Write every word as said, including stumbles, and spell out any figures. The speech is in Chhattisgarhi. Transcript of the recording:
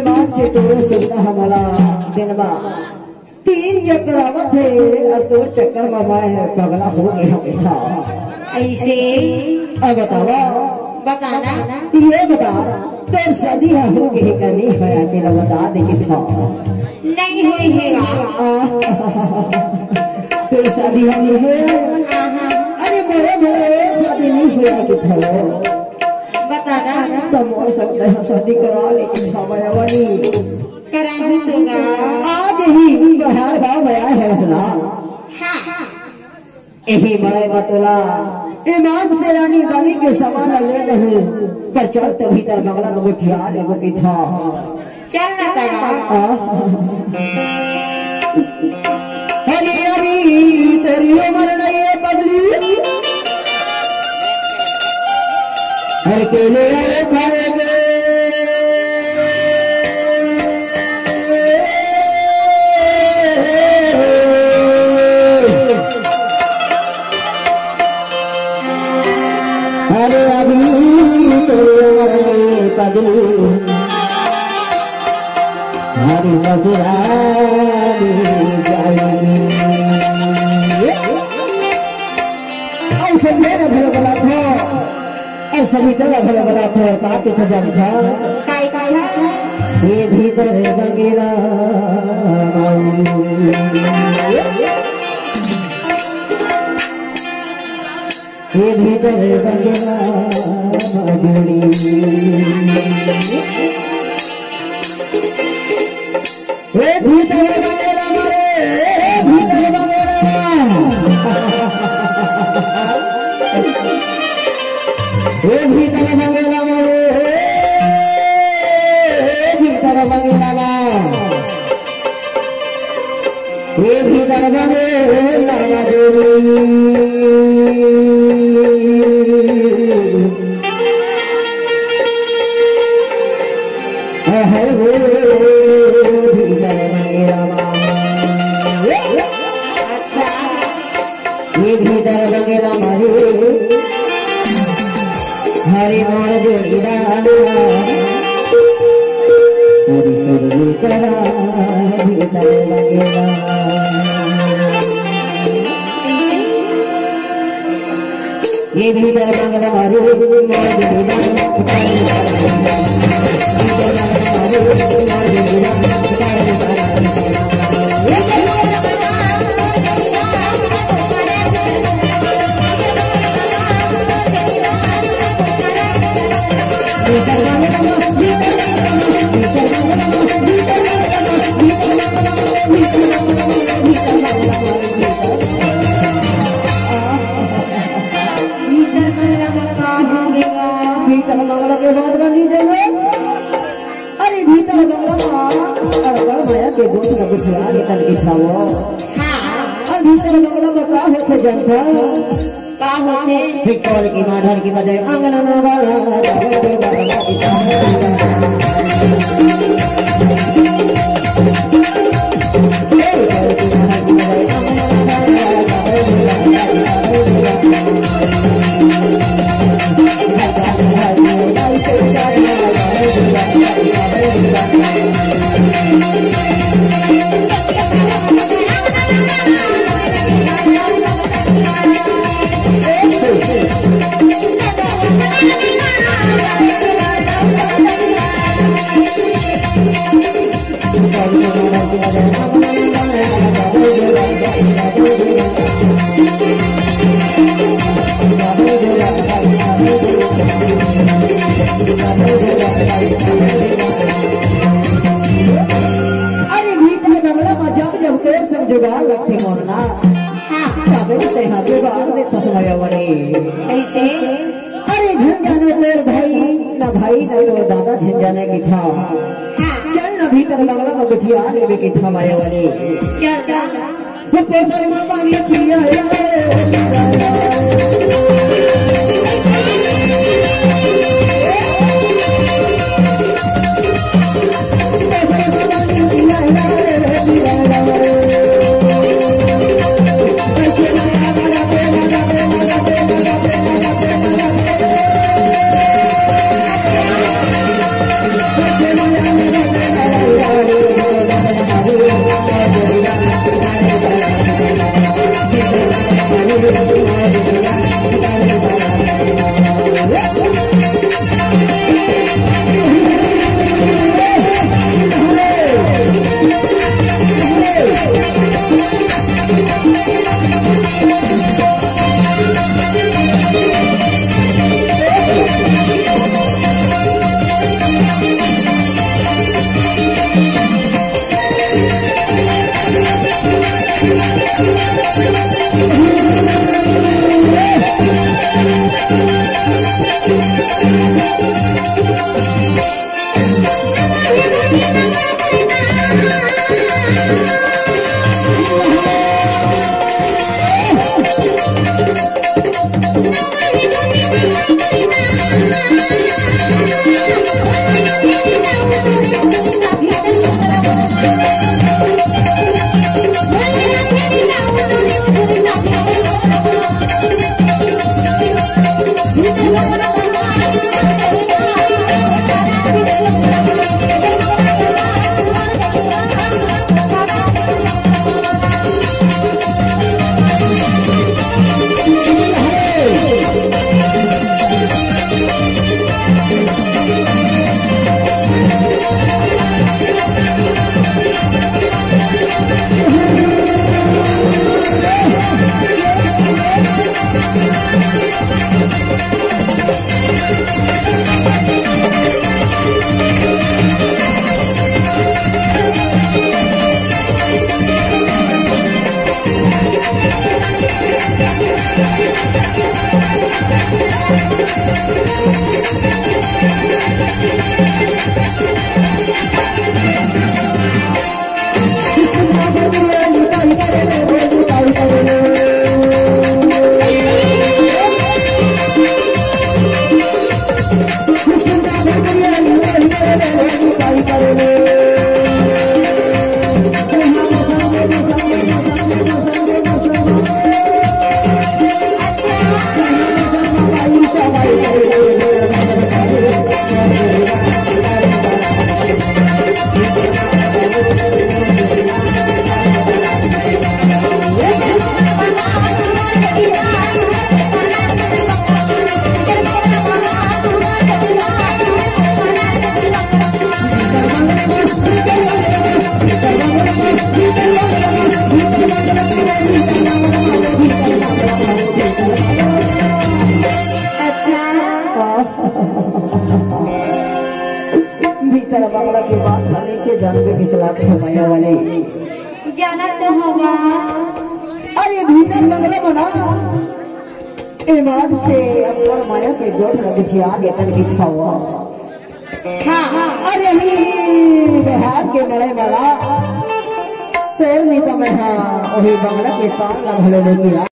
मान से तोरे सुनता हमला दिन मा तीन चक्कर आवत हे अउ तोर चक्कर मा मैं पगला हो गे हँव। अइसे? अब बतावा। बता ना। ये बता, तोर शादी ह हो गे हे का नइ होय, तेला बता दे के था। नइ होय हे गा। आ, तोर शादी ह नइ होय? हाँ, हाँ। अरे मोरे घरे शादी नइ होय के था। बता ना। त मोर संग तैं शादी करा ले के था मयावनी। कराहूँ तो गा। आज ही बहार गाँव में आए हँव ना। हाँ। एही बड़े मतोला ईमान से रानी बनी के समान ले नहीं, पर चल तो भीतर बंगला में गोठिया लेबो के था। चल ना तड़ा। आ? अरे अभी तेरी उम्र नहीं है पगली, हर के ले आए खाएंगे। अरे अभी तो पगलू हमारी ससुराल जाएगी। ऐसे मेरे घर वाला था। अउ सभी तरह घरे बना थे, का के तो जान था। काय, काय? ये भीतर बंगेला, ये भीतर बंगेला, ए भीतर बंगेला मारे, ए भीतर बंगेला। ए भीतर बंगेला मारे, ए भीतर बंगेला मारे। ए भीतर बंगेला मारे। अहै वो भीतर बंगेला मारे। अच्छा। ये भीतर बंगेला मारे। हरे मोर जोड़ीदार। हरे करनी करा भीतर बंगेला। ये भीतर बंगला मारू, मार दे दीवाना। भीतर बंगला में का हो गया? भीतर बंगला के बात बनी जरूर। अरे भीतर बंगला में अरे बड़ भैया के गोठ में बिठा के तन बिठाओ। हाँ। अरे भीतर बंगला में का होथे जानता? का होथे? ढिकोल की माँ ढोल की बजाए, आंगन में बाला, जावे दे बाला। अरे भीतर बंगला में जब जब तोर संग जुगाड़ लगथे मोर ना। हाँ। तबे तो तेहा जुगाड़ दे तसमयवनी। कैसे? अरे झन जाने तोर भाई, ना भाई, ना तोर दादा झन जाने की था। हाँ। चल ना भीतर बंगला में बिठिया लेबे की था मयावनी। क्या, क्या? वो पोसल में पानी पिया है। अच्छा। भीतर बंगला के बात ला नीचे जान के बिचला के मया वाले। जाना तो होगा। अरे भीतर बंगला बना। ए मार से अब्बड़ मया के गोठ ला बिठिया के तन बिठावा। हाँ। अरे ही बिहार के मड़ई वाला। तोर नी तो मैं हाँ, वही बंगला के पान ला भले लेके आ।